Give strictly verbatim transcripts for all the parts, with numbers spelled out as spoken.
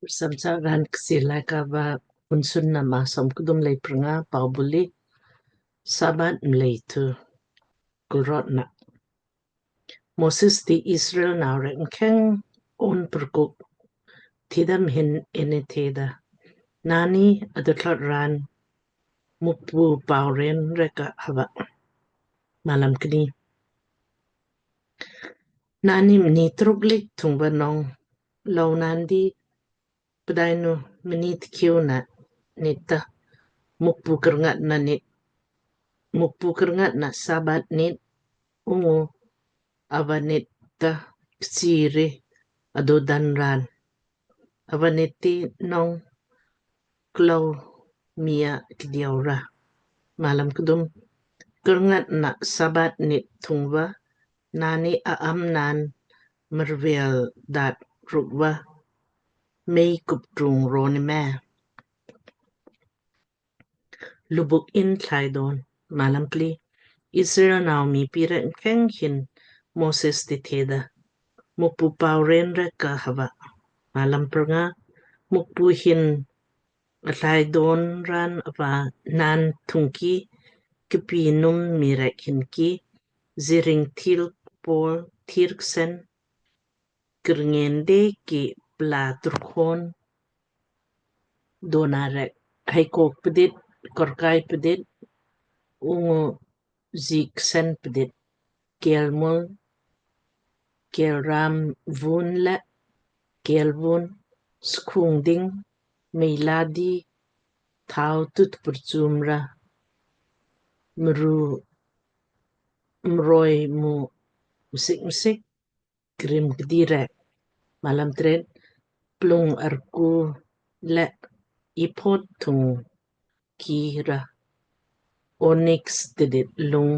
Samsa ran Kchiir Laaika va Kunsunna maa somkthum lei prnga. Paubuli: Sabat mlei thu kulrotna. Moses ti Israel nau rek mkheng un purkuk tidam hin inni theda, Naanni adutlot raan Mukpu pauren rek ka hava. Malam kni. Naanni mni truk lik thung va nong lou naandi, pdainu mni tkiu na nit ta Mukpu kerngat na nit, Mukpu kerngat na Sabat nit, ungu ava nit ta kchiir ri adu dan raan. Ava nit ti nong klou mii a kdiau ra. Malam kdum. Kerngat na Sabat nit thung va naanni a am naan marvel daat ruk va mei kuptung roni me. Lubuk in thlai don. Malam pli. Israel nau mii pi rek mkheng hin Moses ti theda, Mukpu pauren rek ka hava. Malam prnga. Mukpu hin athlai don raan ava naan thungki kpii num mii rek hin ki ziring thil pol thir ksen kerngen de ki pla turkhon dona rek, hai kok pdit, korkai pdit, ungu zik sen pdit, kelmul, kelram vun le kelvun, skhung ding, meiladi, thau tut purchum ra, mru, mroi mu msik msik, krim kdi rek. Malam tret. Plung arku le ephod thung ki ra onyx tidit lung,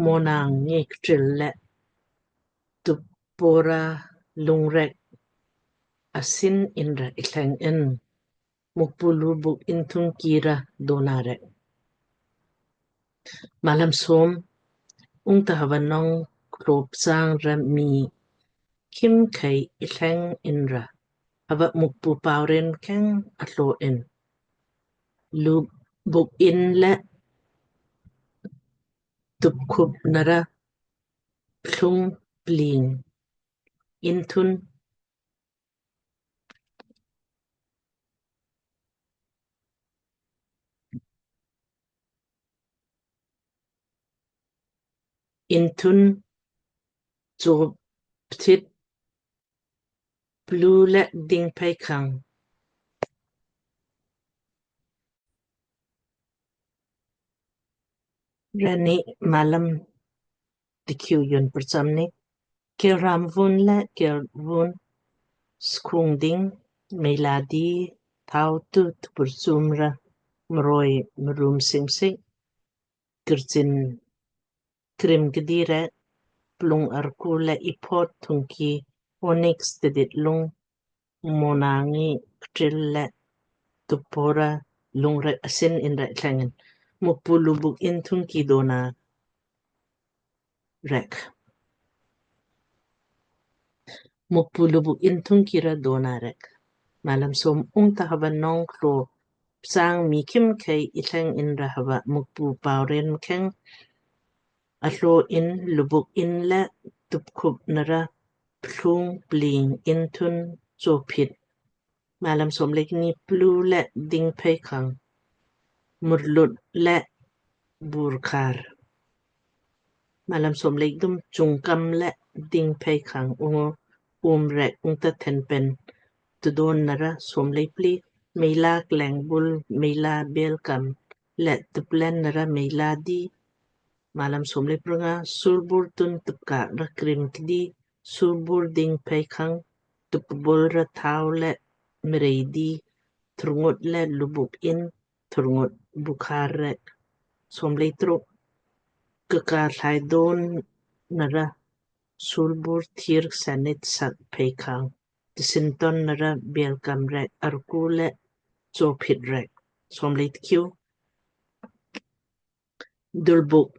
monang ngi ktril le tupora lung rek asin in ra ithleng in. Mukpu lubuk in thung ki ra dona rek. Malam som. Ungta hava nong klop sang ra mii khimkhei ithleng in ra hava Mukpu pauren mkheng atlo in. Lubuk in le tupkhup nara plung pling in thun in thun chop thit plu le ding phei khang. Rani malam tikhiu yun purcham ni. Kelram vun le kelvun, skhung ding, meiladi, thau tu tupurchum ra, mroi mrum sing sing, kirchin krim kdi rek, plung arku le ephod thung ki onyx tidit lung, monang ngi ktril le tupora lung rek asin in rek thleng in. Mukpu lubuk in thung ki dona rek. Mukpu lubuk in thung ki ra dona rek. Malam som. Ungta hava nong klo psang mii khimkhei ithleng in ra hava Mukpu pauren mkheng atlo in lubuk in le tupkhup nara plung pling in thun chophit. Malam som le kni. Plu le ding phei khang, murlut le burkhar. Malam som le kthum. Chungkam le ding phei khang ungu um rek ungta thenpen tudon nara. Som le pli. Meila klengbul, meila belkam le tuplen nara meiladi. Malam som le prnga. Sulbur tun tupkak ra krim kdi, sulbur ding phei khang, tupbul ra thau le mreidi, turngut le lubuk in turngut bukhar rek. Som le truk. Kaka thlai don nara sulbur thir sanit sak phei khang, tisinton nara belkam rek arku le chophit rek. Som le tikhiu. Dulbuk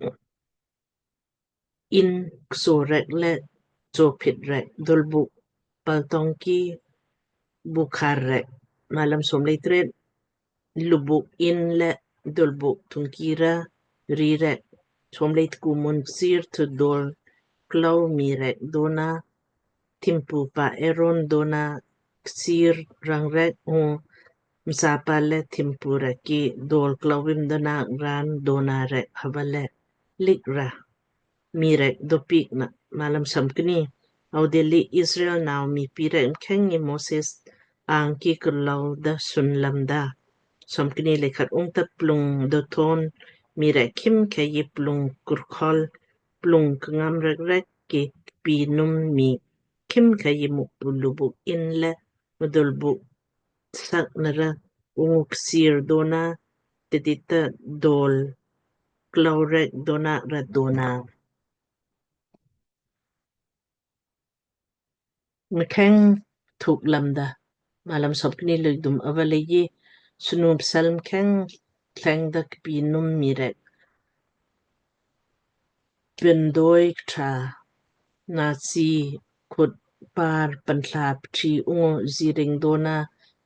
in kso rek le chophit rek, dulbuk paltong ki bukhar rek. Malam somlei tret. Lubuk in le dulbuk thungkira ri rek. Somlei tku mun ksir thu dol klau mii rek dona thimpu pa Eron dona ksir rang rek u msapa le thimpu rek ki dol klawim dona ran dona rek hava le lik ra mii rek dopik na. Malam somkni. Audeli Israel nau mii pi rek mkheng ngi Moses ang ki kurlau da sun lamda. Somkni le khat. Ungta plung dothon mii rek khimkhei plung kurkhol plung kngam rek rek ki pi num mii khimkhei Mukpu lubuk in le mdulbuk sak nara ungu ksir dona tidita dol klau rek dona ra dona mkheng thuk lamda. Malam somkni le kdum. Ava leiji snu psel mkheng thleng da kpi num mii rek pindoi ktra nasi khut par pantla pthi ungu ziring dona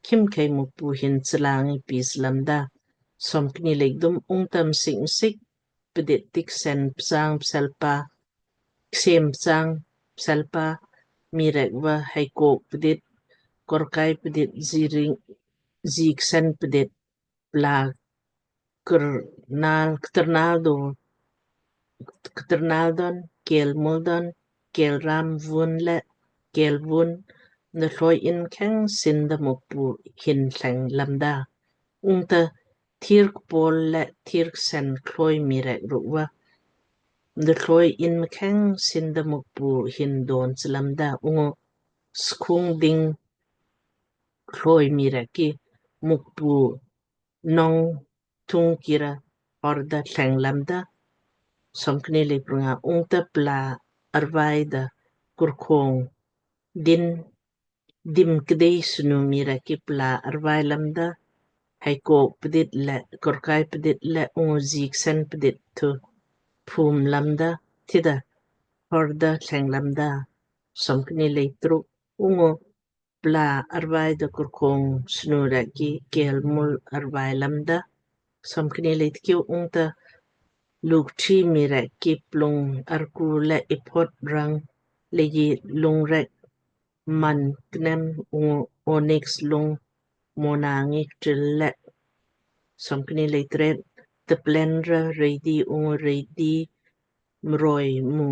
khimkhei Mukpu hin chlangi pis lamda. Somkni le kdum. Ungta msik msik pdit tik sen psang pselpa ksem psang pselpa mii rek va heikok pdit korkai pdit ziring ziksen pdit pla kernal kternal do kternal don kel mul don kel ram vun le kel vun nda thloi in mkheng sin da Mukpu hin thleng lamda. Ungta thir kpol le thir ksen thloi mii rek rukva nda thloi in mkheng sin da Mukpu hin don chlamda. Ungu skhung ding thloi mii rek ki Mukpu nong thung kira orda thleng lamda. Somkni le prunga. Ungta pla arvai da kurkhong din dim kdei snu mii rek ki pla arvai lamda heikok pdit le korkai pdit le ungu ziksen pdit thu phum lamda tida orda thleng lamda. Somkni le truk. Ungu pla arvai da kurkhong snu rek ki kel mul arvai lamda. Somkni le tkiu. Ungta lukthi mii rek ki plung arku le iphot rang leiji lung rek man knem ungu onyx lung mona ngi ktil le. Somkni le tret. Teplen ra reidi ungu reidi mroi mu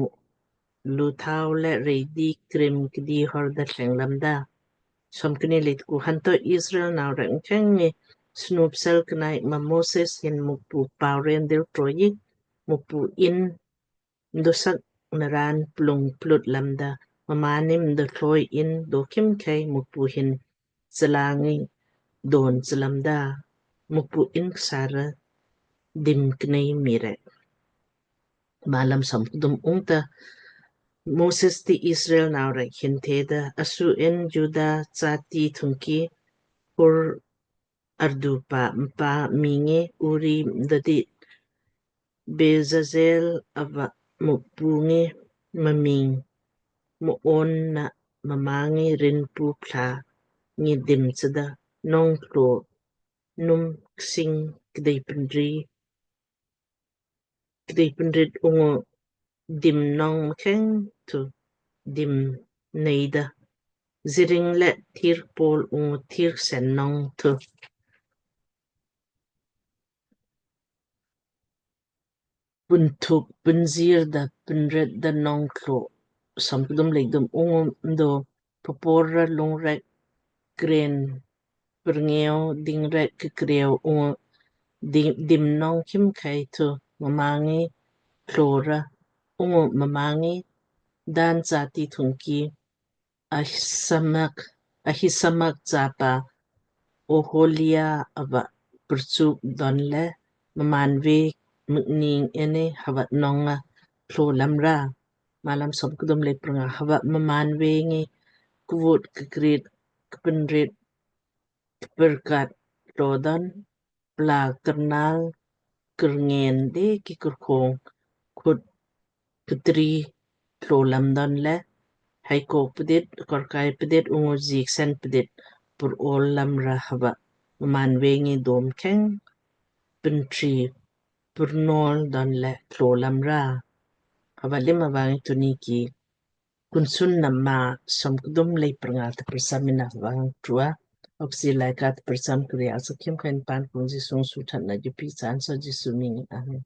luthau le reidi krim kdi horda thleng lamda. Somkni le tku. Hanto Israel nau rek mkheng ngi snu psel knai ma Moses hin Mukpu pau ren dil troyi Mukpu in mdosak naran plung plut lamda. Mmanim mdo thloi in do khimkhei Mukpu hin chlangi don chlamda. Mukpu in ksara dim knei mii rek. Malam somkdum. Ungta Moses ti Israel nau rek hin theda, asu in Juda chati thungki Hur ardupa mpa mii ngi Uri mdadit Bezazel ava Mukpu ngi maming mu on na mma ngi rinpu pla ngi dim chda nong tlo num ksing kdei pindri kdei pindrit ungu dim nong mkheng thu dim neida ziring le thir pol ungu thir sen nong thu punthuk punzir da pinret da nong tlo. Somkdum le kdum. Ungu mdo papor ra lung rek kren prngeo ding rek kkreo ungu dim nong khimkhei thu mma ngi tlo ra ungu mma ngi Dan chati thungki Ahisamak Ahisamak chapa Oholia ava purchuk don le mmaan ve mukning ene hava nong a tlo lamra. Malam somkdum le prnga. Hava mmaan ve ngi kvut kekrit kepinrit kepirkat tlo don pla kernal kerngen de ki kurkhong khut putri tlo lamdon le haikok pdit korkai pdit ungu ziksen pdit pur ol lam ra hava mmaan veng ngi dom kheng pintri purnol don le klo lam ra. Hava lim avang tuni ki Kunsunna maa som kdum lei prnga te prcham ina vang trua. Oksi laika te prcham kri asa khim khain pan kung Jisu suthat na jupi san sa Jisu ming. Amen.